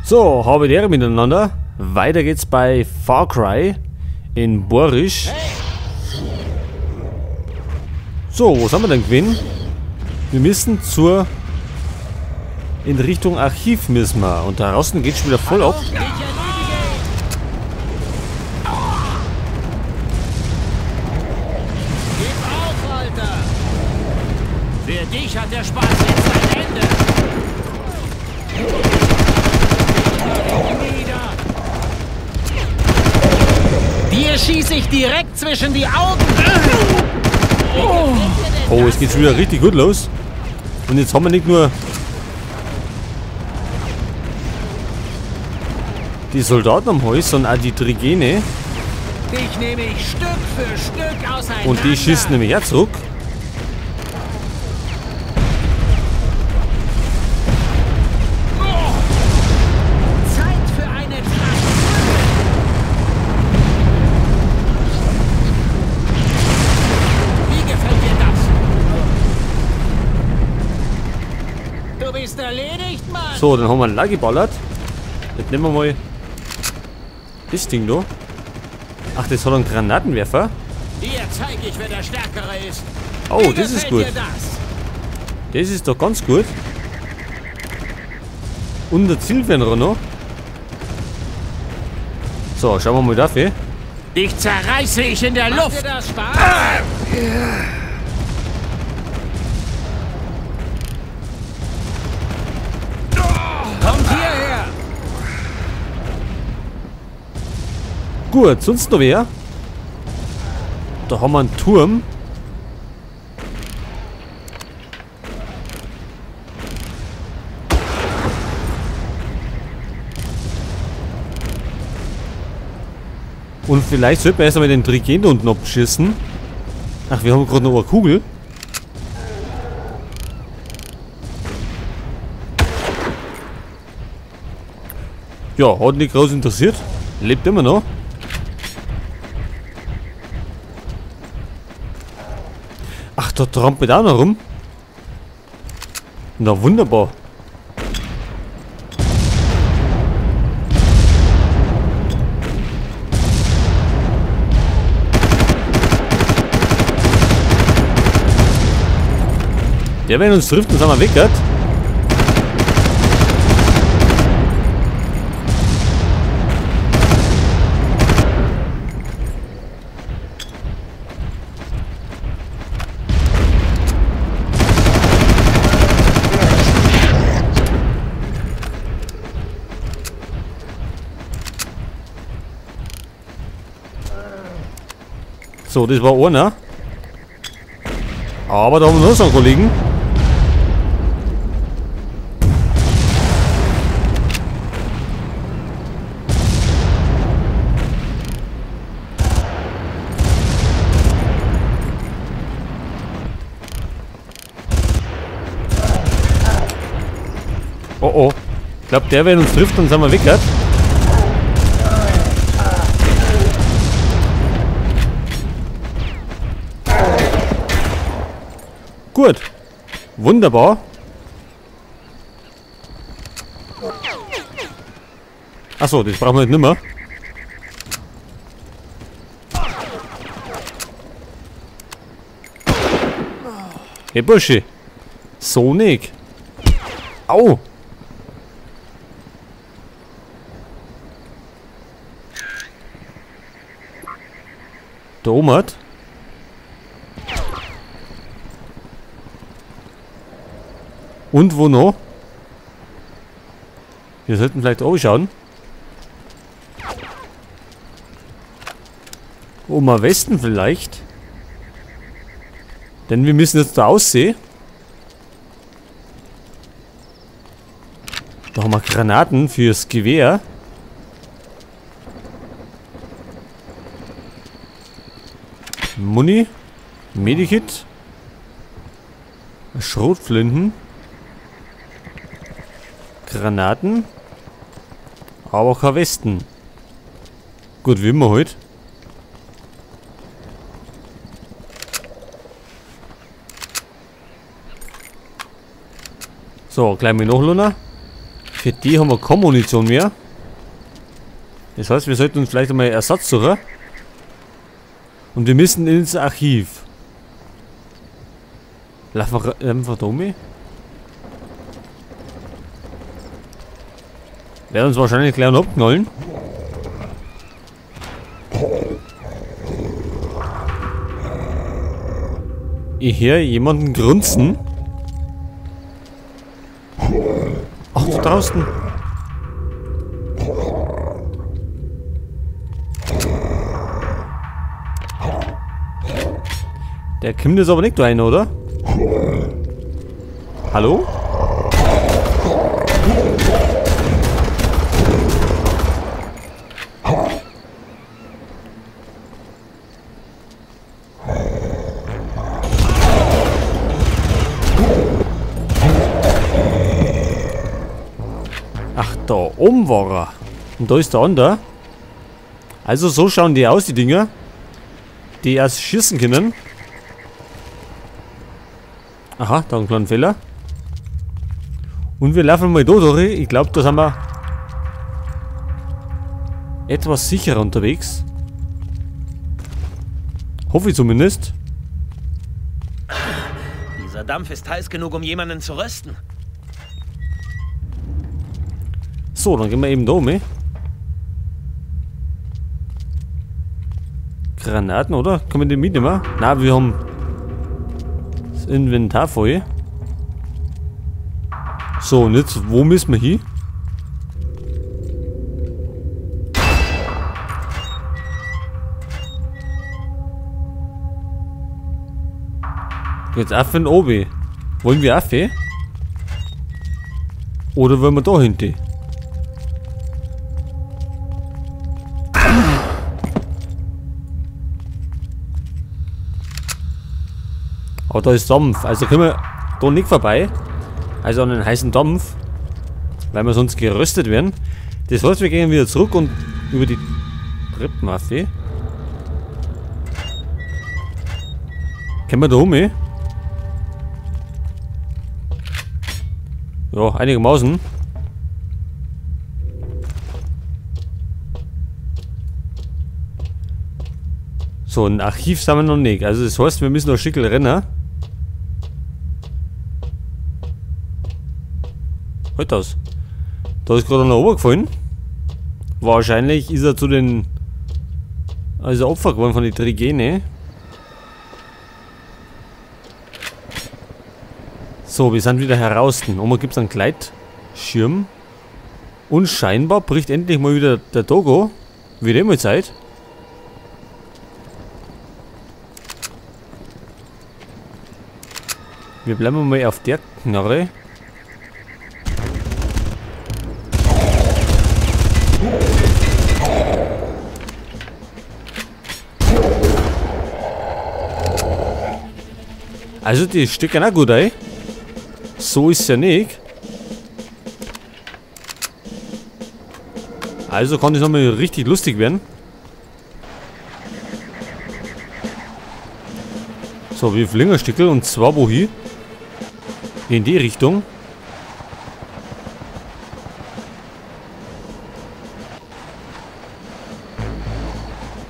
So, habe die Ehre miteinander. Weiter geht's bei Far Cry in Borisch. So, was haben wir denn gewesen? Wir müssen zur... in Richtung Archiv müssen wir. Und da draußen geht schon wieder voll auf. Gib auf, Alter! Für dich hat der Spaß jetzt ein Ende! Dir schieße ich direkt zwischen die Augen! Oh, es geht schon wieder richtig gut los. Und jetzt haben wir nicht nur die Soldaten am Haus, sondern auch die Trigene. Dich nehme ich Stück für Stück auseinander. Und die schießen nämlich auch zurück. Zeit für eine Traktion. Wie gefällt dir das? Du bist erledigt, Mann. So, dann haben wir einen Lag geballert. Jetzt nehmen wir mal das Ding da. Ach, das hat einen Granatenwerfer. Hier zeige ich, wer der Stärkere ist. Oh, das ist gut. Das ist doch ganz gut. Und der Zielfernrohr noch. So, schauen wir mal dafür. Dich zerreiße ich in der Luft. Macht dir das Spaß? Kommt hierher. Gut, sonst noch wer? Da haben wir einen Turm. Und vielleicht sollten wir erst einmal den Trigen da unten abschießen. Ach, wir haben gerade noch eine Kugel. Ja, hat nicht groß interessiert. Lebt immer noch. Ach, da trampelt auch noch rum. Na wunderbar. Der, wenn uns trifft, dann sind wir weg, gell? So, das war einer. Aber da haben wir noch so einen Kollegen. Oh oh. Ich glaube, der, wenn uns trifft, dann sind wir weg, gell? Gut. Wunderbar. Achso, das brauchen wir jetzt nicht mehr. Hey Bursche. So nicht. Au. Da oben hat. Und wo noch? Wir sollten vielleicht auch schauen. Oben am Westen vielleicht. Denn wir müssen jetzt da aussehen. Da haben wir Granaten fürs Gewehr. Muni. Medikit. Schrotflinten. Granaten. Aber auch kein Westen. Gut, wie immer heute. So, gleich mal noch, Luna. Für die haben wir keine Munition mehr. Das heißt, wir sollten uns vielleicht einmal Ersatz suchen. Und wir müssen ins Archiv. Laufen wir einfach da um? Werden uns wahrscheinlich gleich noch abknallen. Ich höre jemanden grunzen. Ach, da draußen. Der kommt jetzt aber nicht rein, oder? Hallo? Ach, da oben war er. Und da ist der andere. Also so schauen die aus, die Dinger. Die erst schießen können. Aha, da ein kleiner Fehler. Und wir laufen mal da durch. Ich glaube, da sind wir etwas sicherer unterwegs. Hoffe ich zumindest. Dieser Dampf ist heiß genug, um jemanden zu rösten. So, dann gehen wir eben da um. Granaten, oder? Können wir die mitnehmen? Na, wir haben das Inventar voll. So, und jetzt, wo müssen wir hin? Jetzt auf in oben. Wollen wir auf? Oder wollen wir da hinten? Aber da ist Dampf, also können wir da nicht vorbei. Also an den heißen Dampf, weil wir sonst geröstet werden. Das heißt, wir gehen wieder zurück und über die Treppen auf. Können wir da um? Ja, einigermaßen. So, ein Archiv sind wir noch nicht. Also das heißt, wir müssen noch Schickel rennen. Halt aus. Da ist gerade einer runtergefallen. Wahrscheinlich ist er zu den... Also Opfer geworden von den Trigene. So, wir sind wieder heraus. Oben gibt es einen Gleitschirm. Und scheinbar bricht endlich mal wieder der Togo. Wird immer Zeit. Wir bleiben mal auf der Knarre. Also die stecken auch gut ein. So ist ja nicht. Also kann das nochmal richtig lustig werden. So, wir fliegen ein Stückel und zwar wohin? In die Richtung.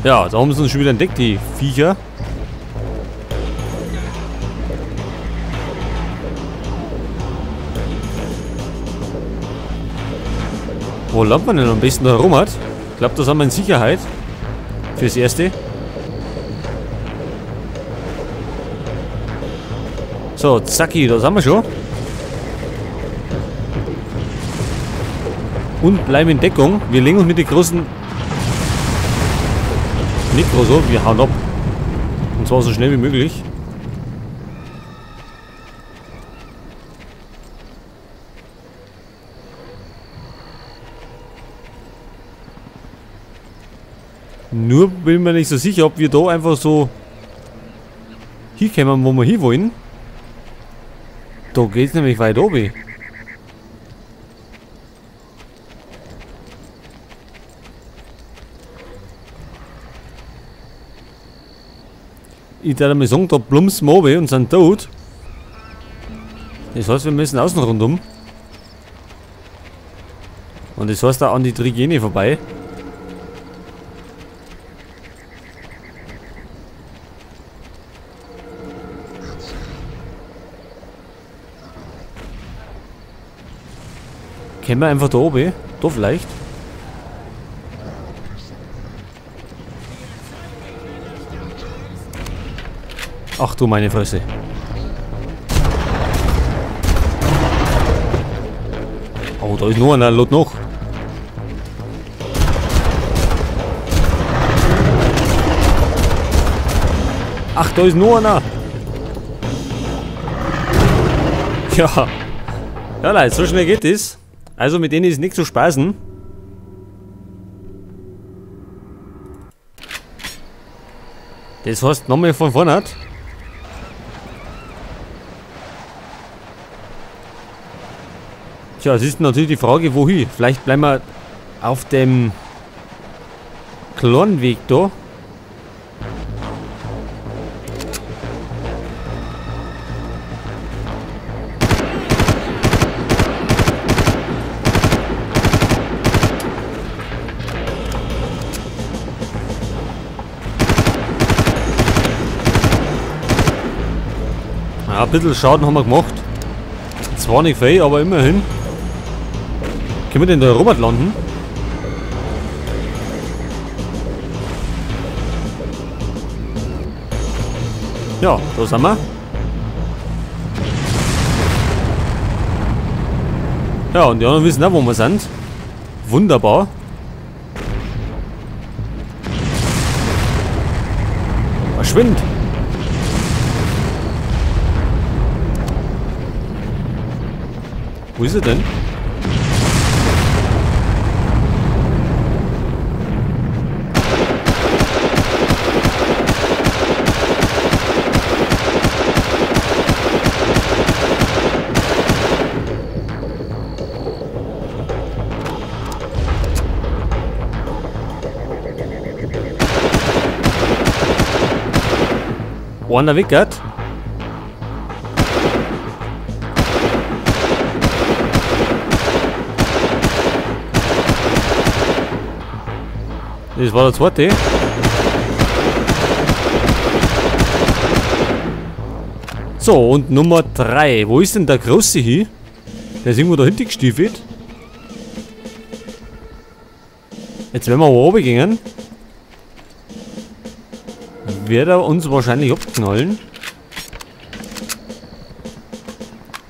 Ja, da haben sie uns schon wieder entdeckt, die Viecher. Wo landet man denn am besten da herum hat? Ich glaube, da sind wir in Sicherheit. Fürs Erste. So, zacki, da sind wir schon. Und bleiben in Deckung. Wir legen uns mit den großen... Mikro so, wir hauen ab. Und zwar so schnell wie möglich. Nur bin ich mir nicht so sicher, ob wir da einfach so hinkommen, wo wir hin wollen. Da geht's nämlich weit oben. Ich darf mal sagen, da plumpsen wir runter und sind tot. Das heißt, wir müssen außen rundum. Und das heißt da an die Trigene vorbei. Können wir einfach da oben? Da vielleicht? Ach du meine Fresse. Oh, da ist noch einer, lot noch. Ach, da ist noch einer. Ja. Ja, Leute, so schnell geht das. Also mit denen ist nichts zu spaßen. Das heißt nochmal von vorne. Tja, es ist natürlich die Frage, wohin. Vielleicht bleiben wir auf dem Klonweg da. Ja, ein bisschen Schaden haben wir gemacht. Zwar nicht viel, aber immerhin. Können wir denn da Robert landen? Ja, da sind wir. Ja, und die anderen wissen auch, wo wir sind. Wunderbar. Verschwind! Wo ist er denn? Einer wickert. Das war der zweite. So, und Nummer 3. Wo ist denn der Große hier? Der ist irgendwo da hinten gestiefelt. Jetzt wenn wir oben gehen, wird er uns wahrscheinlich abknallen.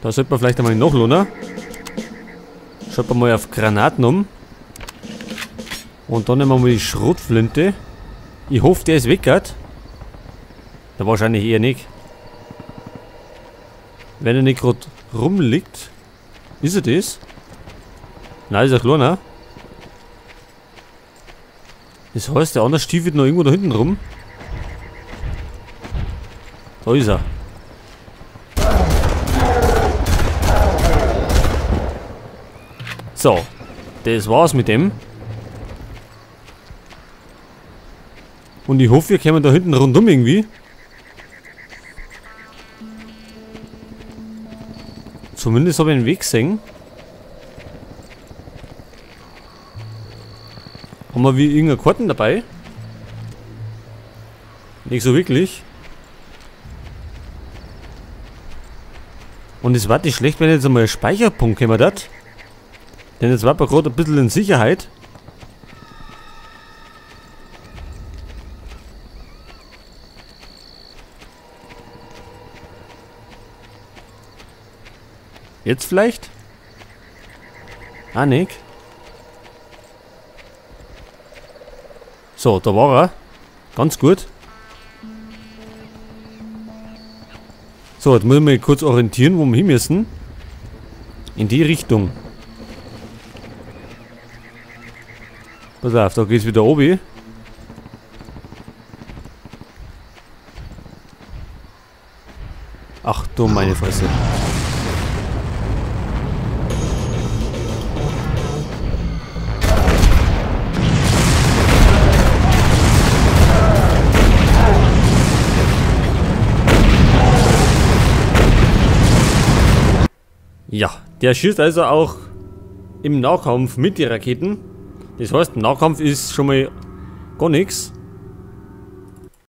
Da sollte man vielleicht einmal nachlohnen. Schaut man mal auf Granaten um. Und dann nehmen wir mal die Schrotflinte. Ich hoffe, der ist weg, hat. Der wahrscheinlich eher nicht. Wenn er nicht gerade rumliegt. Ist er das? Nein, ist er kleiner. Das heißt, der andere stiefelt noch irgendwo da hinten rum. Da ist er. So, das war's mit dem. Und ich hoffe, wir kommen da hinten rundum irgendwie. Zumindest habe ich einen Weg gesehen. Haben wir wie irgendeine Karten dabei? Nicht so wirklich. Und es war nicht schlecht, wenn jetzt einmal ein Speicherpunkt käme dat. Denn jetzt war man gerade ein bisschen in Sicherheit. Jetzt vielleicht? Ah, nicht. So, da war er. Ganz gut. So, jetzt muss ich mich kurz orientieren, wo wir hin müssen. In die Richtung. Pass auf, da geht's wieder oben. Ach du meine Fresse. Ja, der schießt also auch Im Nahkampf mit den Raketen. Das heißt, Nahkampf ist schon mal gar nichts.